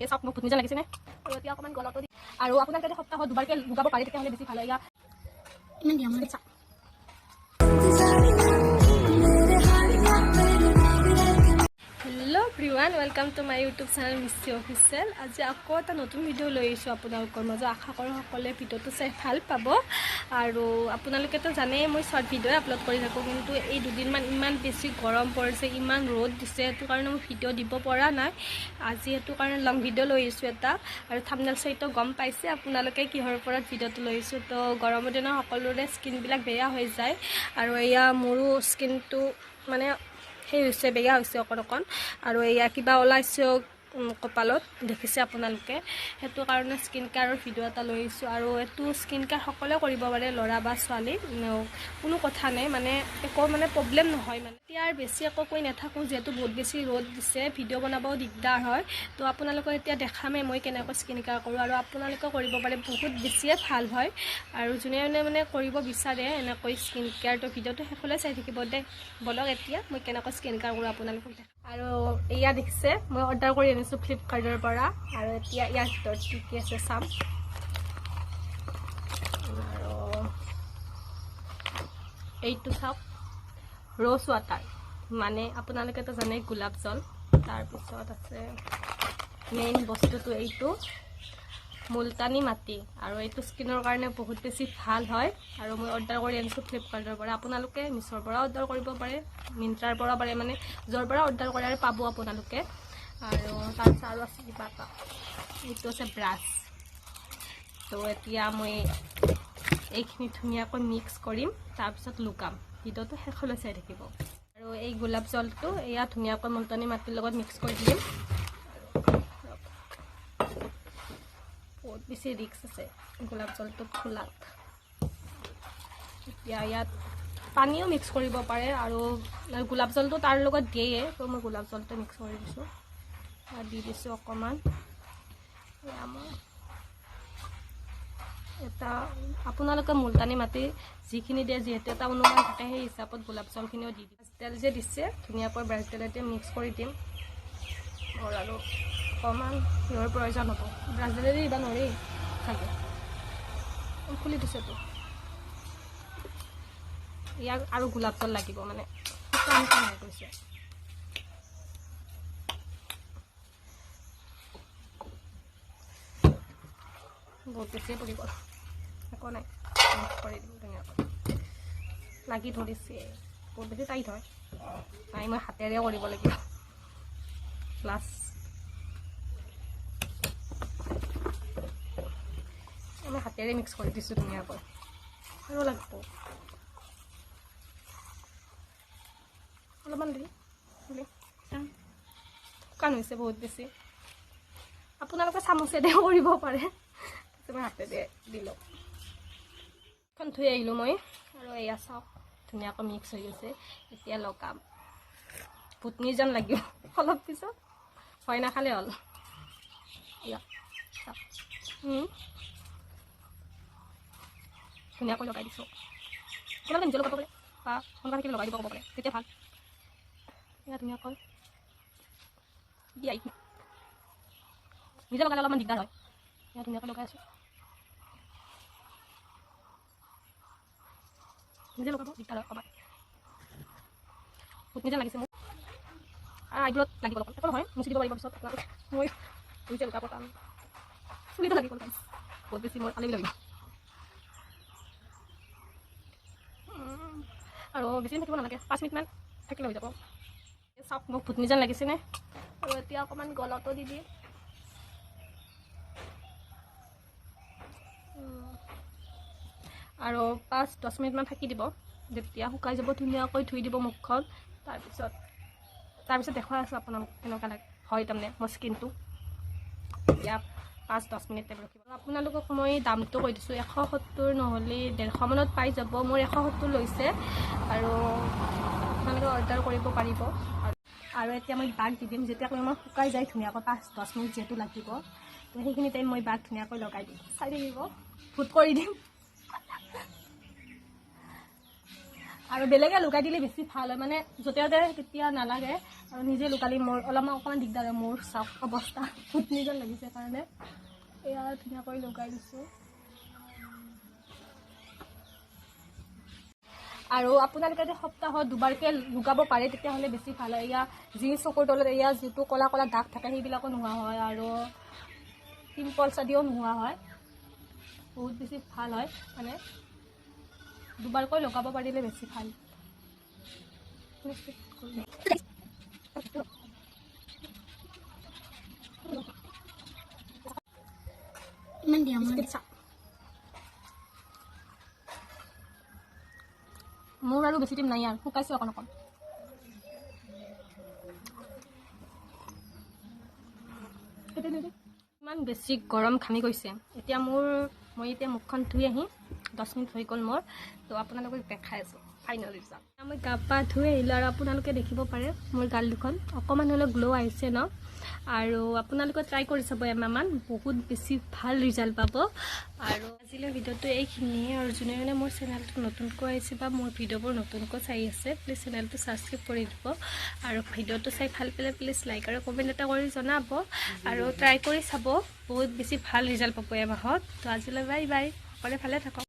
এই চাওক, মোক ভূতনি যেন লাগিছেনে? আৰু এতিয়া অকণমান গলতো দি আৰু আপোনালোকে যদি সপ্তাহত দুবাৰকৈ লগাব পাৰে, তেতিয়াহ'লে বেছি ভাল হয়। ইমান দিয়া মই। চাওক। Hello everyone, welcome to my YouTube channel Misty Official. আজি আকৌ এটা নতুন ভিডিঅ' লৈ আহিছোঁ আপোনালোকৰ মাজত। আশা কৰোঁ সকলোৱে ভিডিঅ'টো চাই ভাল পাব। আৰু আপোনালোকেতো জানেই, মই শ্বৰ্ট ভিডিঅ'ই আপলোড কৰি থাকোঁ, কিন্তু এই দুদিনমান ইমান বেছি গৰম পৰিছে, ইমান ৰ'দ দিছে, সেইটো কাৰণে মই ভিডিঅ' দিব পৰা নাই। আজি সেইটো কাৰণে লং ভিডিঅ' লৈ আহিছোঁ এটা। আৰু থামনেল চাইতো গম পাইছে আপোনালোকে কিহৰ ওপৰত ভিডিঅ'টো লৈ আহিছোঁ। তো গৰমৰ দিনত সকলোৰে স্কিনবিলাক বেয়া হৈ যায় আৰু এয়া মোৰো স্কিনটো মানে সেই হৈছে, বেয়া হৈছে অকণ অকণ। আৰু এয়া কিবা ওলাইছে কপালত, দেখিছে আপোনালোকে। সেইটো কাৰণে স্কিন কেয়াৰৰ ভিডিঅ' এটা লৈ আহিছোঁ। আৰু এইটো স্কিন কেয়াৰ সকলোৱে কৰিব পাৰে, ল'ৰা বা ছোৱালী, কোনো কথা নাই, মানে একো মানে প্ৰব্লেম নহয়। মানে এতিয়া আৰু বেছি একো কৈ নাথাকোঁ, যিহেতু বহুত বেছি ৰ'দ দিছে, ভিডিঅ' বনাবও দিগদাৰ হয়। তো আপোনালোকক এতিয়া দেখামেই মই কেনেকৈ স্কিন কেয়াৰ কৰোঁ আৰু আপোনালোকেও কৰিব পাৰে, বহুত বেছিয়ে ভাল হয়। আৰু যোনে যোনে মানে কৰিব বিচাৰে এনেকৈ স্কিন কেয়াৰটো, ভিডিঅ'টো শেষলৈ চাই থাকিব দেই। ব'লক, এতিয়া মই কেনেকৈ স্কিন কেয়াৰ কৰোঁ আপোনালোকক দেখাম। আৰু এয়া দেখিছে, মই অৰ্ডাৰ কৰি আনিছোঁ ফ্লিপকাৰ্টৰ পৰা। আৰু এতিয়া ইয়াৰ ভিতৰত কি কি আছে চাম। আৰু এইটো চাওক, ৰ'জ ৱাটাৰ, মানে আপোনালোকেতো জানে গোলাপ জল। তাৰপিছত আছে মেইন বস্তুটো এইটো মুলতানি মাটি। আৰু এইটো স্কিনৰ কাৰণে বহুত বেছি ভাল হয়। আৰু মই অৰ্ডাৰ কৰি আনিছোঁ ফ্লিপকাৰ্টৰ পৰা। আপোনালোকে মিছ'ৰ পৰা অৰ্ডাৰ কৰিব পাৰে, মিণ্ট্ৰাৰ পৰা পাৰে, মানে য'ৰ পৰা অৰ্ডাৰ কৰে আৰু পাব আপোনালোকে। আৰু তাৰপিছত আৰু আছে কিবা এটা, এইটো আছে ব্ৰাছ। তো এতিয়া মই এইখিনি ধুনীয়াকৈ মিক্স কৰিম, তাৰপিছত লগাম। ভিডিঅ'টো শেষলৈ চাই থাকিব। আৰু এই গোলাপ জলটো এয়া ধুনীয়াকৈ মুলতানি মাটিৰ লগত মিক্স কৰি দিম। বহুত বেছি ৰিস্ক আছে গোলাপ জলটো খোলাত। এতিয়া ইয়াত পানীও মিক্স কৰিব পাৰে আৰু গোলাপ জলটো তাৰ লগত দিয়ে। তো মই গোলাপ জলটো মিক্স কৰি দিছোঁ, দি দিছোঁ অকণমান। এয়া মই এটা আপোনালোকে মুলতানি মাটি যিখিনি দিয়ে, যিহেতু এটা অনুমান থাকে, সেই হিচাপত গোলাপ জলখিনিও দি দিম। তেল যে দিছে, ধুনীয়াকৈ ব্ৰাছ তেলেতে মিক্স কৰি দিম। মোৰ আৰু অকণমান কিহৰ প্ৰয়োজন হ'ব, ব্ৰাছ তেলেৰে দিব নোৱাৰি চাগে। খুলি দিছেতো। ইয়াক আৰু গোলাপ জল লাগিব, মানে শুকান শুকান হৈ গৈছে। বহুত বেছিয়ে পৰি গ'ল, একো নাই, মিক্স কৰি দিম ধুনীয়াকৈ। লাগি ধৰিছে, বহুত বেছি টাইট হয়। নাই, মই হাতেৰে কৰিব লাগিব। প্লাছ মই হাতেৰে মিক্স কৰি দিছোঁ ধুনীয়াকৈ। আৰু লাগিব অলপমান দিম। শুকান হৈছে বহুত বেছি। আপোনালোকে চামুচেৰে কৰিব পাৰে, মই হাতেৰে দিলোঁ। এখন ধুই আহিলোঁ মই। আৰু এয়া চাওক, ধুনীয়াকৈ মিক্স হৈ গৈছে। এতিয়া লগাম। ভুটনি যেন লাগিব অলপ পিছত, ভয় নাখালে হ'ল। এয়া চাওক, ধুনীয়াকৈ লগাই দিছোঁ। আপোনালোকে নিজে লগাব পাৰে বা কোনোবা থাকিলে লগাই দিব ক'ব পাৰে, তেতিয়া ভাল। এয়া ধুনীয়াকৈ দিয়া, নিজে লগালে অলপমান দিগদাৰ হয়। এয়া ধুনীয়াকৈ লগাই আছোঁ। নিজে লগাব দিগদাৰ হয় অকণমান। ভুটনি যেন লাগিছে মোক। আৰু আইব্ৰত লাগিব অলপ, একো নহয়, মুচি দিব পাৰিব পিছত আপোনালোকে। মই নিজে লগাব টান, চুলিটো লাগি গ'ল বহুত বেছি, মোৰ আলিব লাগিব। আৰু বেছি দিন থাকিব নালাগে, 5 মিনিটমান থাকিলে হৈ যাব। চাওক, মোক ভুটনি যেন লাগিছেনে? আৰু এতিয়া অকণমান গলতো দি দিম। আৰু 5-10 মিনিটমান থাকি দিব। যেতিয়া শুকাই যাব, ধুনীয়াকৈ ধুই দিব মুখখন। তাৰপিছত দেখুৱাই আছোঁ আপোনালোক কেনেকুৱা লাগে হয় তাৰমানে মোৰ স্কিনটো। এতিয়া 5-10 মিনিট টাইম ৰখিব। আপোনালোকক মই দামটো কৈ দিছোঁ, 170 নহ'লে 150 মানত পাই যাব। মোৰ 170 লৈছে। আৰু আপোনালোকে অৰ্ডাৰ কৰিব পাৰিব। আৰু এতিয়া মই বাক দি দিম। যেতিয়াকৈ মই শুকাই যায় ধুনীয়াকৈ, 5-10 মিনিট যিহেতু লাগিব, তো সেইখিনি টাইম মই বাক ধুনীয়াকৈ লগাই দিম। চাই থাকিব, ভূত কৰি দিম। আৰু বেলেগে লগাই দিলে বেছি ভাল হয়, মানে য'তে ত'তে তেতিয়া নালাগে। আৰু নিজে লগালি মোৰ অলপমান অকণমান দিগদাৰ হয়। মোৰ চাওক অৱস্থা, ভূতনি যেন লাগিছে কাৰণে এয়া ধুনীয়াকৈ লগাই দিছোঁ। আৰু আপোনালোকে যদি সপ্তাহত দুবাৰকৈ লগাব পাৰে, তেতিয়াহ'লে বেছি ভাল হয়। এয়া যি চকুৰ তলত এয়া যিটো ক'লা ক'লা দাগ থাকে, সেইবিলাকো নোহোৱা হয় আৰু পিম্পলছ আদিও নোহোৱা হয়। বহুত বেছি ভাল হয়, মানে দুবাৰকৈ লগাব পাৰিলে বেছি ভাল। ইমান দিয়া মই। মোৰ আৰু বেছি টাইম নাই আৰু, শুকাইছোঁ অকণ অকণ। ইমান বেছি গৰম, ঘামি গৈছে এতিয়া মোৰ। মই এতিয়া মুখখন ধুই আহিম। 10 মিনিট হৈ গ'ল মোৰ। তো আপোনালোকক দেখাই আছোঁ ফাইনেল ৰিজাল্ট। মই গা পা ধুই আহিলোঁ আৰু আপোনালোকে দেখিব পাৰে মোৰ গাল দুখন অকণমান হ'লেও গ্ল' আহিছে ন? আৰু আপোনালোকে ট্ৰাই কৰি চাব এমাহমান, বহুত বেছি ভাল ৰিজাল্ট পাব। আৰু আজিলৈ ভিডিঅ'টো এইখিনিয়ে। আৰু যোনে যোনে মোৰ চেনেলটো নতুনকৈ আহিছে বা মোৰ ভিডিঅ'বোৰ নতুনকৈ চাই আছে, প্লিজ চেনেলটো ছাবস্ক্ৰাইব কৰি দিব। আৰু ভিডিঅ'টো চাই ভাল পালে প্লিজ লাইক আৰু কমেণ্ট এটা কৰি জনাব। আৰু ট্ৰাই কৰি চাব, বহুত বেছি ভাল ৰিজাল্ট পাব এমাহত। তো আজিলৈ বাই বাই, সকলোৱে ভালে থাকক।